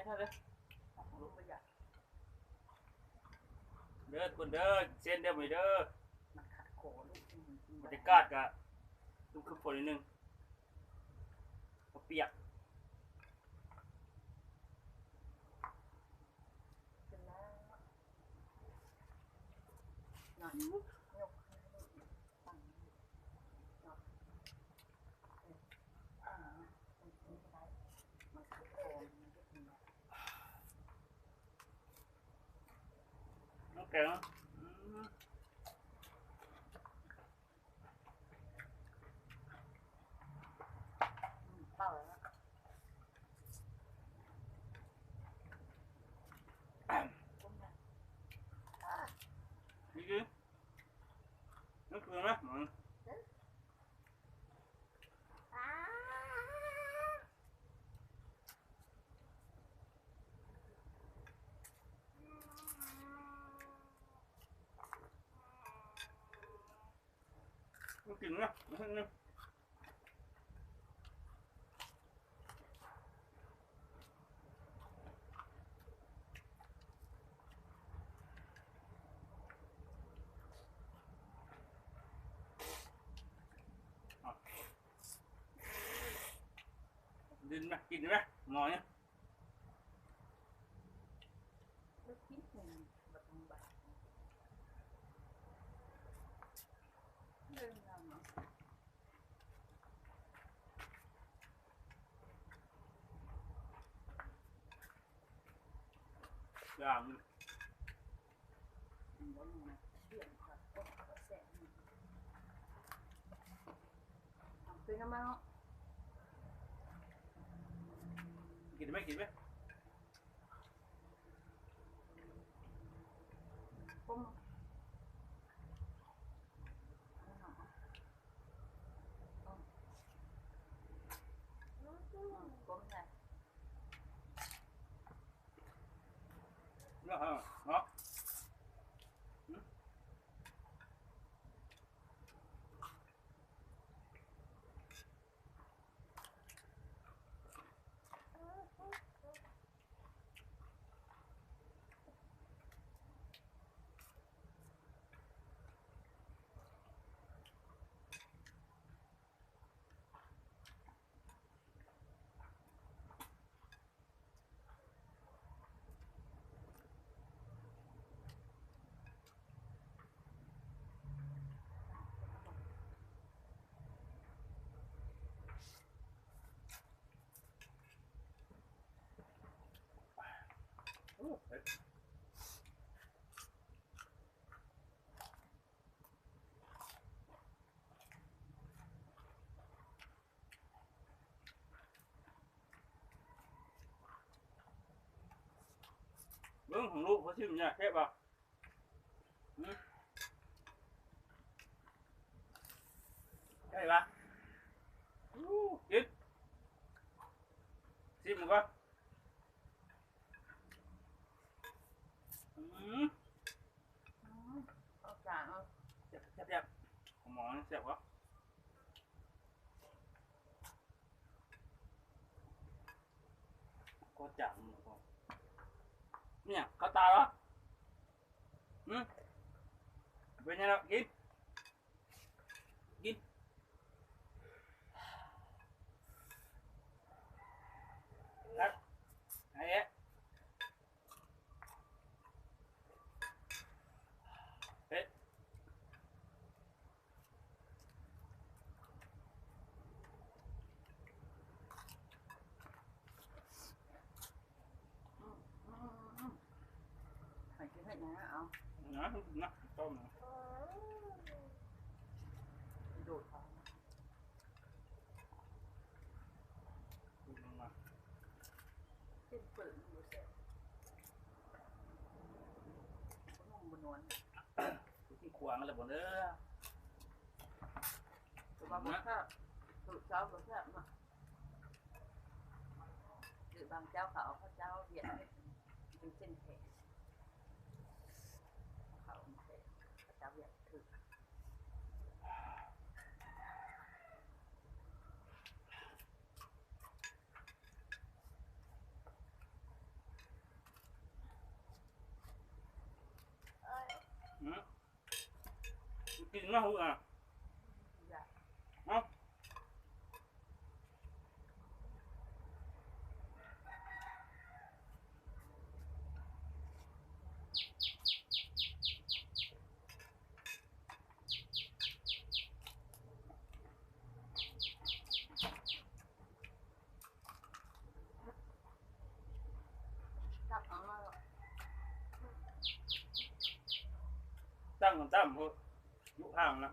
ເດີທຸກຄົນເດີ ເຊັນເດີມື້ນີ້ເດີ. ບັນຍາກາດກະຄືຝົນນິດໜຶ່ງ ປຽກ. ນ້ຳແຂງ ອືມ. ນີ້ຄື ນີ້ຄືນະ ມັນກິນນະ ມັນກິນນະ. ດິນນະ ກິນໄດ້ໄໝ? ໝໍນີ້. ຢ່າງ ເປັນຫຍັງມາເນາະ ກິນໄດ້ໄໝ? ກິນໄດ້ໄໝ? ເນາະ ເນາະ. ໂອ້ ເຜັດ. ເບິ່ງຂອງລູກເຂົາຊິມຍາກແຊບບໍ່? ຫືມ ໄດ້ປະ? ອູ້ ກິນ ຊິມກ່ອນ. ອືມ ອືມ ເອົາຈານເອົາ ແຊບໆ ຂອງໝໍນີ້ແຊບບໍ່? ກໍຈານ ນີ້ຫຍັງ ເຂົ້າຕາເຫລອ? ຫືມ ເປັນຫຍັງລະ? ກິນ ກິນ ແຊບ ເອົາອີກ ເຮັດ. ໃຫ້ກິນເຮັດຫຍັງ ເອົາ ນະ ນະ ຕົ້ມ ໂດດເອົາ. ກິນມາ ກິນເປີດມັນບໍ່ແຊບ ບໍ່ນຸ່ມບໍ່ນວນ ຊິຂວາງແລ້ວບໍ່ເດີ ແຕ່ວ່າບໍ່ແຊບ ສູດເຈົ້າບໍ່ແຊບເນາະ ຫຼືບາງເຈົ້າເຂົາເອົາເຂົ້າເຈົ້າຫວຽດເຮັດເປັນເສັ້ນແຂງ ເຂົາເອົາແຂງ ເຂົາເຈົ້າຫວຽດຖືກ. ກິນມາຫຸອ່ະ ເອົາ ຕັກເອົາມາໂລດ ຕັ້ງຕຳໂພດ ຢູ່ຂ້າງນະ.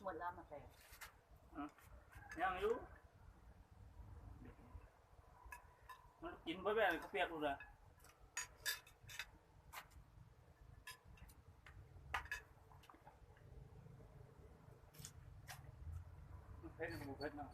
ໝົດແລ້ວໝາກແຕງ ອືມ ຍັງຢູ່ ມັນກິນບໍ່ແມ່ນກະປຽກໂລດລະ ເຜັດ ບໍ່ເຜັດນະ.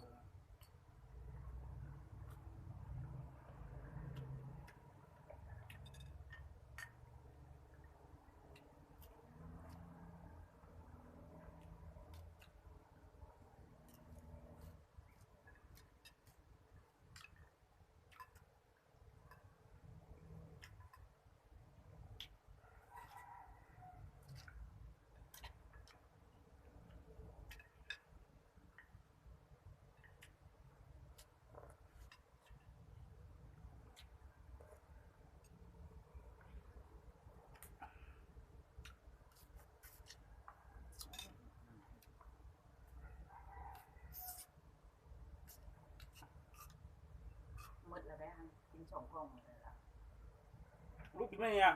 ໝົດແລ້ວໄດ໋ ກິນສອງກ່ອງໝົດແລ້ວລະ ລູກກິນໄດ້ຫຍັງ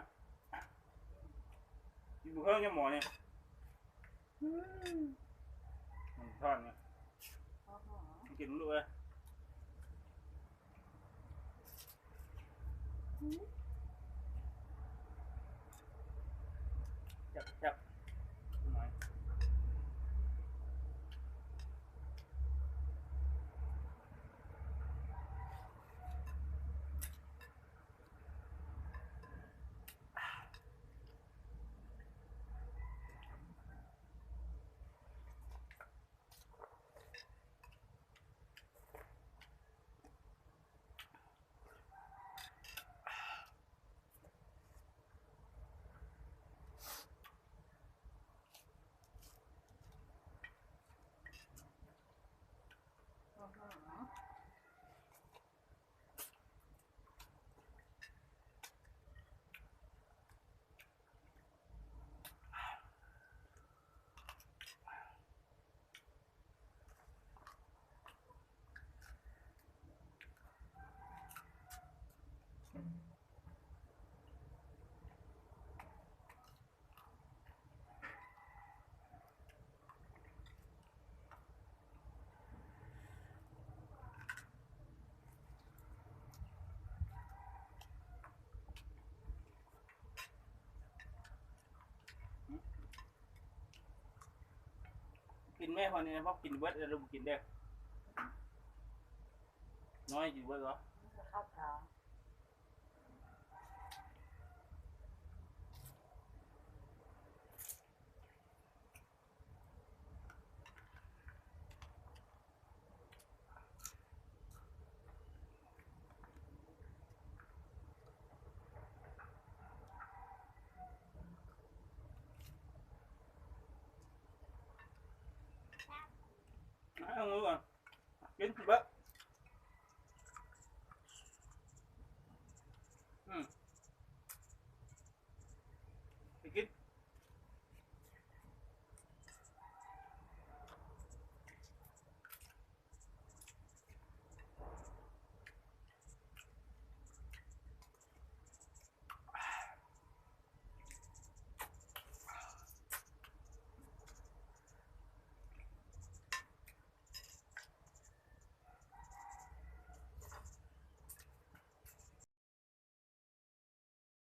ກິນບໍ່ເຄີຍຍາໝໍນີ້ ອືມ ມັນທອດນີ້ ອໍ ກິນລູກເອີຍ. ແຊບໆ ກິນແມ່ ພໍນີ້ ພໍກິນເບິດແລ້ວບໍ່ກິນເດ້ ນ້ອຍກິນເບິດບໍ່? ເອົາ ກິນເບິດ.